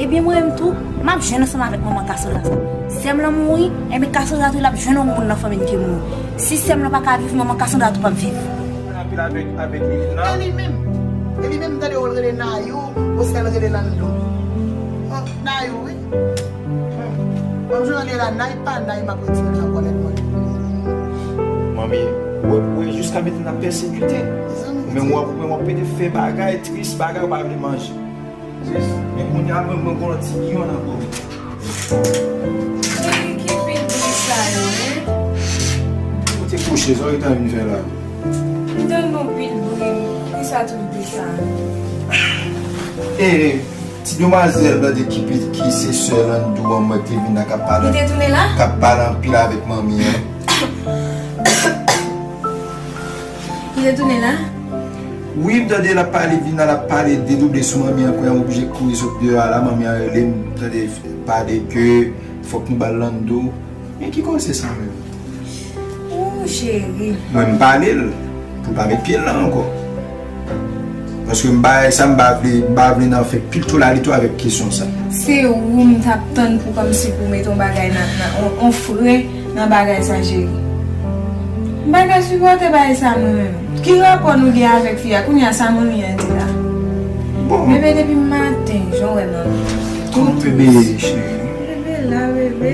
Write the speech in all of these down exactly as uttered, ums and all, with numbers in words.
Ebyen, mwen menm tou, m ap jwenn ansanm avèk manman Cassandra sa. Sè m lan mouri, ebyen, Cassandra tou, l ap jwenn yon moun nan fanmi l ki mouri. Si sè m lan pa ka viv, manman Cassandra tou p ap viv. Anpil avèk, avèk Lilina. E li menm. E li menm, m tande w rele Nayou, oswa l rele Nando. Oh, Nayou, wi. Ban m jwenn li la, Nay pa Nay, m ap retire l ankò nèt mwen. Manmi, ou wè, ou wè, jiska mentnan n ap pèsekite. Ou menm w ap, ou menm w ap pede fè bagay, tris bagay, ou pa vle manje. Tris. Men kounye a, mwen, mwen gon lòt ti biyonn ankò. Ki, ki pitbul sa yo, en? Ou te kouche, sa w te anvi fè la? M tann yon pitbul. Kisa tout bri sa? E, ti demwazèl la de ki, ki se sè Lando an, mwen te vin la k ap pale. Li te tounen la? K ap pale anpil avèk manmi an. Li te tounen la? Wi, m tande l ap pale, vin la, l ap pale, dedouble sou manmi an, kounye a m oblije kouri sot deyò a la, manmi an rele m, tande pale ke fòk nou ba l Lando. Men ki koze sa menm? Ooh, cheri. Mwen m pale l pou l pa met pye l la ankò. Paske m pa, sa m pa vle, m pa vle nan fè pil tolalito avèk kesyon sa. Se ou m t ap tann pou kòmsi pou mete yon bagay nan, nan, on, on fren nan bagay sa, cheri. M pa ka sipòte bagay sa mwen menm. Ki rapò nou gen avèk fi a? Kounye a sa manmi an di la? Bon. Bebe depi maten, jan w wè manmi. Kòman bebe ye, cheri? Bebe la, bebe.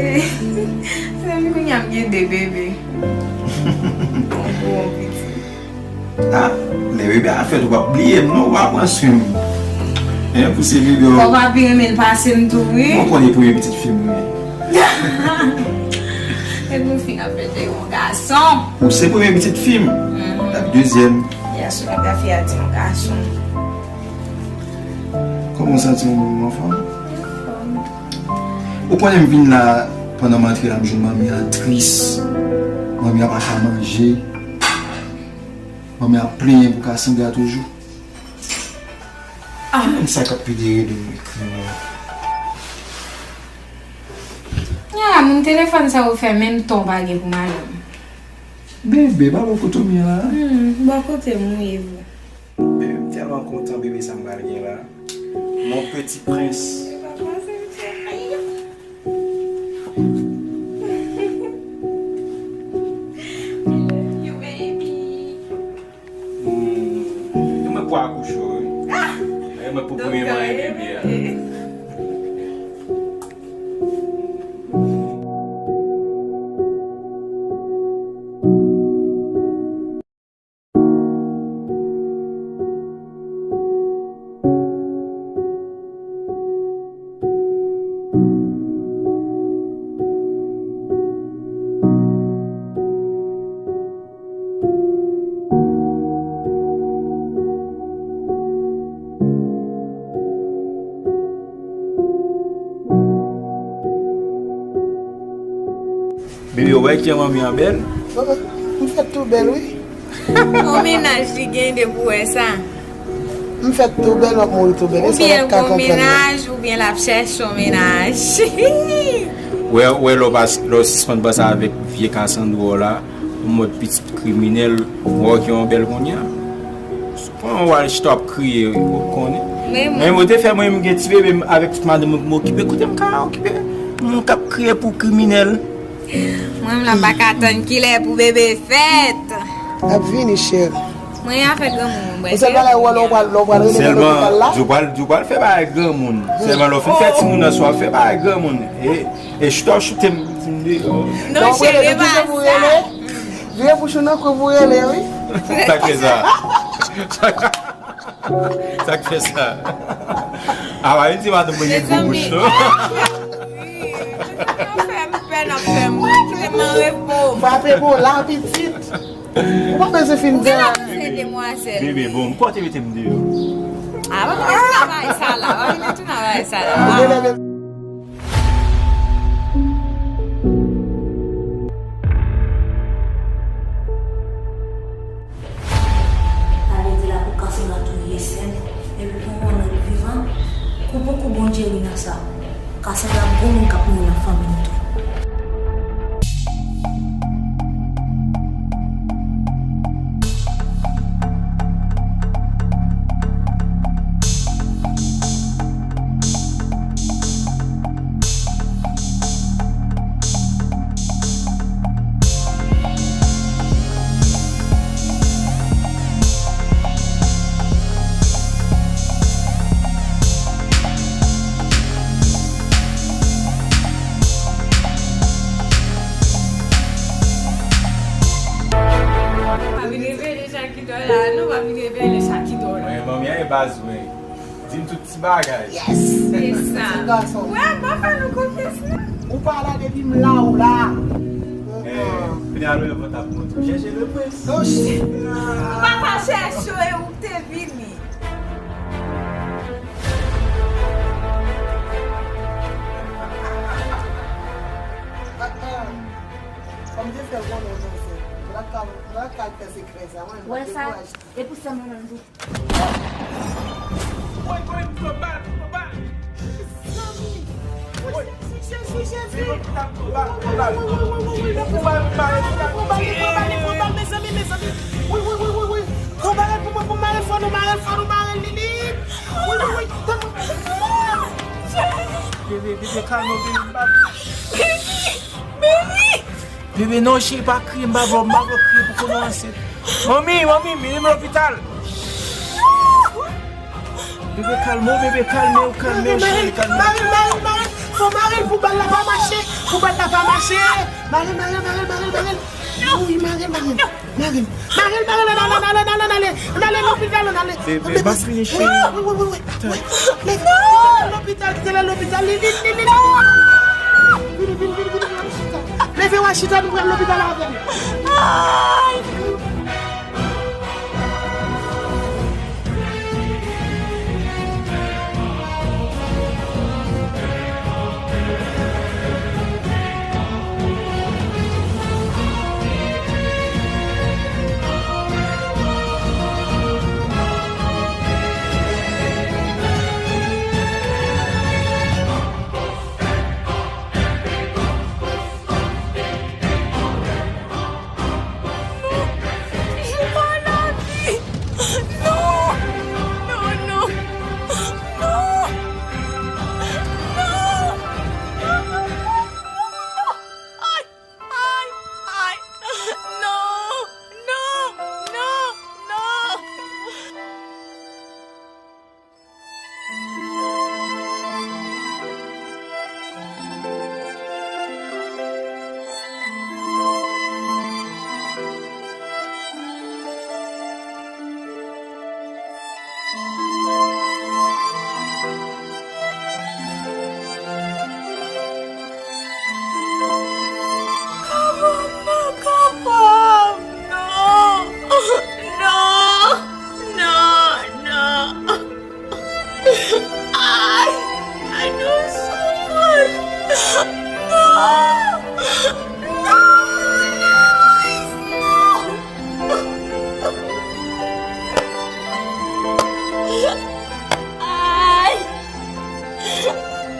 Mezanmi, kounye a m gen de bebe. Yon gwo, yon piti. Ah, lè bebe a fèt, ou p ap bliye m non, ou pa pran swen m. Hein, pou se bebe w. Fò w pa pi renmen l pase m tou, wi. Mwen konnen premye pitit fi m, wi. E pou fi a fèt, e yon gason. Ou se premye pitit fi m. Mhm. L ap dezyèm. Yes, ou la fi a di yon gason. Kòman w santi w menm, anfòm? Anfòm. Ou konnen m vin la, pandan m antre la, m jwenn manmi an tris. Manmi an pa ka manje. Manmi an ap plenyen pou Cassandra toujou. Ah. Ki moun sa k ap pede rele m ekri mwen? Ya, moun telefòn sa yo fè menm tan w pa gen pou madanm. Bebe, pa bò kote w ye la. Hmm, bò kote m ye vre. Bebe, m tèlman kontan bebe sa m pral gen la. Mon petit prince. Papa, se m fè, ayi. I love you, baby. Hmm. E mwen pou akouche w, wi. Ah! E mwen pou premye manyen bebe a. Bebe, ou wè jan manmi an bèl? M fèt tou bèl, wi. Yon mennaj li gen de pou wè sa. M fèt tou bèl, m ap mouri tou bèl. E sa w ap ka konprann nan. Oubyen l gon mennaj, oubyen l ap chèche yon mennaj. Wè, wè, lè w pas-, lè w sispann panse avèk vye Cassandra w la, yon mòd pitit kriminèl, wè w ki yon bèl kounye a. Kòman w al chita w ap kriye, ou konnen. Men mwen, mwen te fè mwen, m gen ti bebe m avèk tout madanm mwen pou m okipe. Kote m ka okipe moun k ap kriye pou kriminèl? Mwen menm la, m pa ka tann kilè pou bebe fèt. L ap vini, cheri. Mwen afè granmoun, mwen. Yon sèl bagay, ou wè lè w pral, lè w pral rele nan lopital la. Sèlman, yo pral, yo pral fè bagay granmoun. Sèlman lè w fin fè timoun nan, w ap fè bagay granmoun. E, e chita w choute m, m deyò. Non, cheri, e pa sa. Vire bouch ou nan kou pou rele, wi. Sa k fè sa? Sa k fè sa? A pa vin di madanm mwen gen gwo bouch, non. Mezanmi. Ah, wi. N ap fè m pè, n ap fè m. Kite m an repo. Frape bon la, pitit. Ou pa bezwen fin di. Ou gen la pou se demwazèl. Bebe, bon, m pote mete m deyò. Ah, pa vin travay sa la. Pa vin tounen travay sa la. Ou gen lè Pale di la pou Cassandra touye sè m, epi pou yon nèg vivan, kou pou kou Bondye wi nan sa. Cassandra ap gon moun k ap mouri nan fanmi l tou. Ap vin revele sa ki dòl. Mwen, manmi, a e baz mwen. Di m tout ti bagay. Yes! Se sa. Ti gason. Wè, pa fè nou konfyans, non. Ou pa la depi m la, ou la. Eh, kounye a nou lè vant ap monte. Chèche le prince. Oh, shit. Ou pa ka chèche, e ou te vini. Kòm te fè konnen w dansè, nou pa ka, nou pa ka fè sekrè sa, mwen, mwen te kouraj. E pou sè mwen menm tou. Woy, woy, m pran bal, m pran bal. Mezanmi. Woy, Jezi, Jezi, Jezi. Woy, woy, woy, woy, woy, woy, woy, mezanmi, mezanmi. Woy, woy, woy, woy, woy. Pran bal pou mwen, pou mare fò, nou mare fò, nou mare Lili. Woy, woy, woy. Bebe, bebe, kalme w, bebe, m pa. Bebe, non, cheri, pa kriye, m pa vle, m pa vle w kriye pou konnen w ansent. Manmi, manmi, mennen m lopital. Bebe, kalme w, bebe, kalme w, kalme w, cheri, kalme w. Mare l, mare l, mare l, mare l. Fò mare l pou bal la pa mache, pou bal la pa mache. Mare l, mare l, mare l, mare l, mare l. Wi, mare l, mare l. Mare l, mare l, mare l, ann ale, ann ale, ann ale, ann ale, ann ale lopital, ann ale. Bebe, m ap vini, cheri. Wi, wi, wi, wi, wi. Leve, kite l lopital, kite l lopital, li, li, li, li, li. Vini, vini, vini, vini, vini, chita. Leve, w a chita, nou pral lopital avè l. Ay! Non! Non, non! Non! Non! Non! Non! Ay! Ay! Ay! Non! Non! Non! Non! Kòman m pa kapab? Non! Non! Non! Non! Ay! Ay, nou soufri! Non! Non! Non! Ay!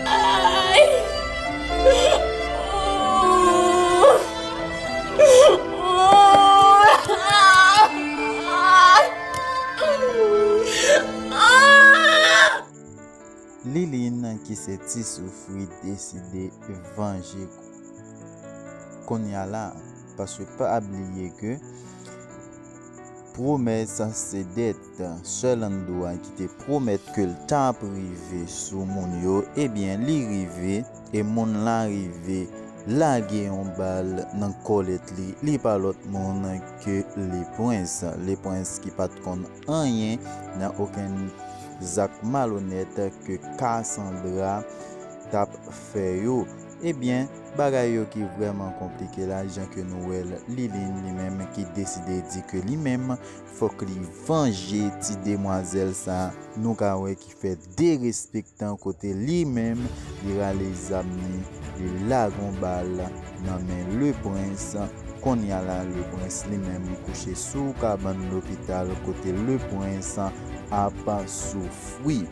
Ay! Liline, ki se Ti Soufri, deside vanje kounye a la, paske pa bliye ke pwomès se dèt. Sè Lando a ki te pwomèt ke l t ap rive sou moun yo, ebyen, li rive, e moun la rive lage yon bal nan kòlèt li. Li pa lòt moun ke Leprens. Leprens ki pa t konn anyen nan okenn zak malonèt ke Cassandra t ap fè yo. Ebyen, bagay yo ki vrèman konplike la, jan ke nou wè l, Liline li menm ki deside di ke li menm, fòk li vanje ti demwazèl sa, nou ka wè ki fè derespektan kote li menm, li rale zam li, li lage yon bal nan men Leprens. Kounye a la, Leprens li menm kouche sou kabann lopital kote Leprens ap soufri.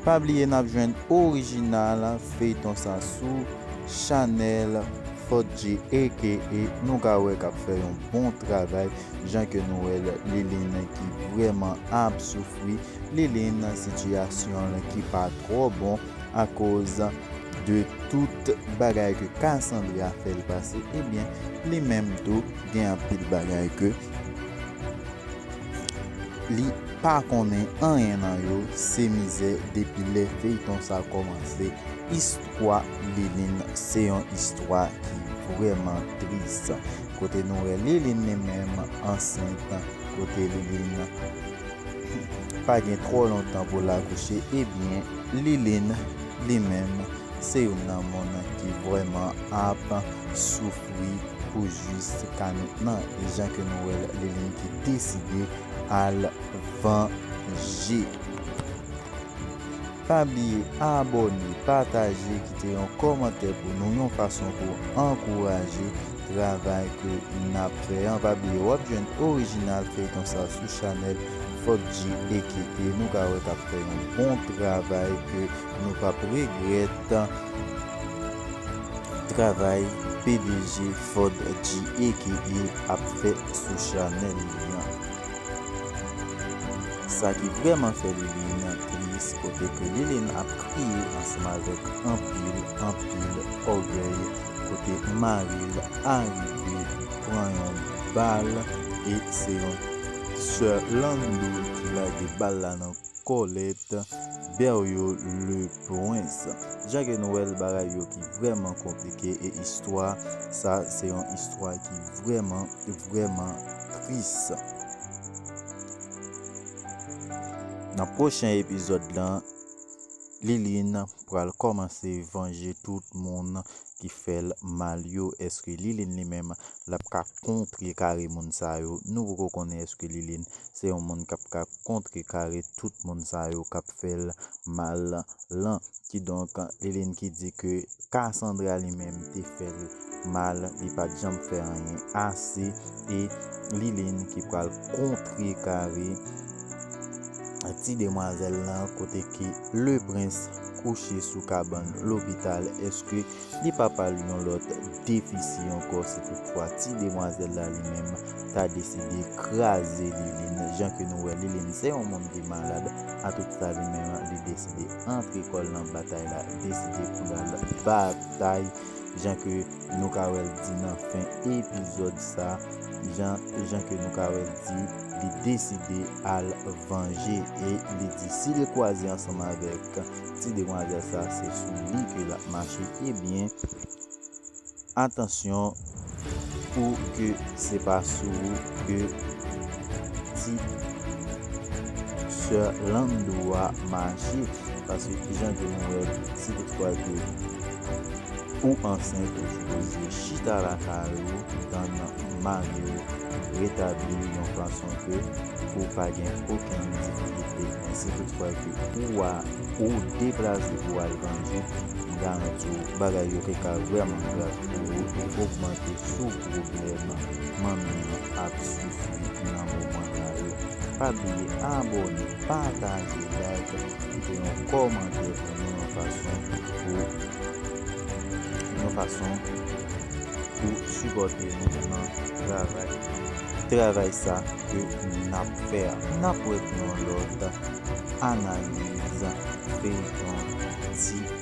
Pa bliye n ap jwenn orijinal feyton sa sou chanèl Fodji, aka nou ka wè k ap fè yon bon travay, jan ke nou wè l, Liline ki vrèman ap soufri, Liline sitiyasyon l ki pa twò bon akoz de tout bagay ke Cassandra fè l pase, ebyen, li menm tou gen anpil bagay ke li pa konnen anyen nan yo, se mizè depi lè feyton sa kòmanse. Istwa Liline se yon istwa ki vrèman tris. kote nou wè Liline li menm ansent, kote Liline pa gen twò lontan pou l akouche, ebyen, Liline li menm, se youn nan moun ki vrèman ap soufri pou jis kanèt lan. E jan ke nou wè l, Liline ki deside al vanje. Pa bliye abòne, pataje, kite yon kòmantè pou nou, yon fason pou ankouraje travay ke n ap fè an. Pa bliye, w ap jwenn orijinal feyton sa sou chanèl Fodji A K A. Nou ka wè k ap fè yon bon travay ke nou p ap regrèt travay P D G Fodji A K A ap fè sou chanèl li an. Sa ki vrèman fè Liline tris, kote ke Liline ap kriye ansanm avèk anpil, anpil ògèy, kote mari l arive pran yon bal, e se yon sè Landou ki lage bal la nan kòlèt Berrio le Prince. Jan ke nou wè l, bagay yo ki vrèman konplike, e istwa sa, se yon istwa ki vrèman, vrèman tris. Nan pwochen epizòd lan, Liline pral kòmanse vanje tout moun ki fè l mal yo. Èske Liline li menm, l ap ka kontrekare moun sa yo? Nou poko konnen èske Liline se yon moun k ap ka kontrekare tout moun sa yo k ap fè l mal lan. Kidonk, Liline ki di ke Cassandra li menm te fè l mal, li pa t janm fè anyen ase, e Liline ki pral kontrekare ti demwazèl lan, kote ke le Prince kouche sou kabann lopital. Èske li pa pral yon lòt defisi ankò, si toutfwa ti demwazèl la li menm ta deside kraze Liline? Jan ke nou wè, Liline se yon moun ki malad, a tout sa li menm li deside antre kò l nan batay la, deside pou l al batay, jan ke nou ka wè l di nan fen epizòd sa, jan, jan ke nou ka wè l di, li deside al vanje, e li di si li kwaze ansanm avèk ti demwazèl sa, se sou li ke l ap mache. Ebyen, atansyon pou ke se pa sou ou ke ti sè Landou a mache, paske jan ke nou wè, si toutfwa ke ou ansent, ou sipoze chita lakay ou, tann mari w retabli yon fason ke pou pa gen okenn difikilte. Men si toutfwa ke ou a, ou deplase pou al vanje, m garanti w, bagay yo te ka vrèman grav pou ou e ogmante sou pwoblèm manmi an ap soufri nan moman sa yo. Pa bliye abòne, pataje, like, kite yon kòmantè pou nou, yon fason pou, yon fason pou sipòte nou nan travay, travay sa ke n ap fè a. N ap wè pou yon lòt analiz feyton Ti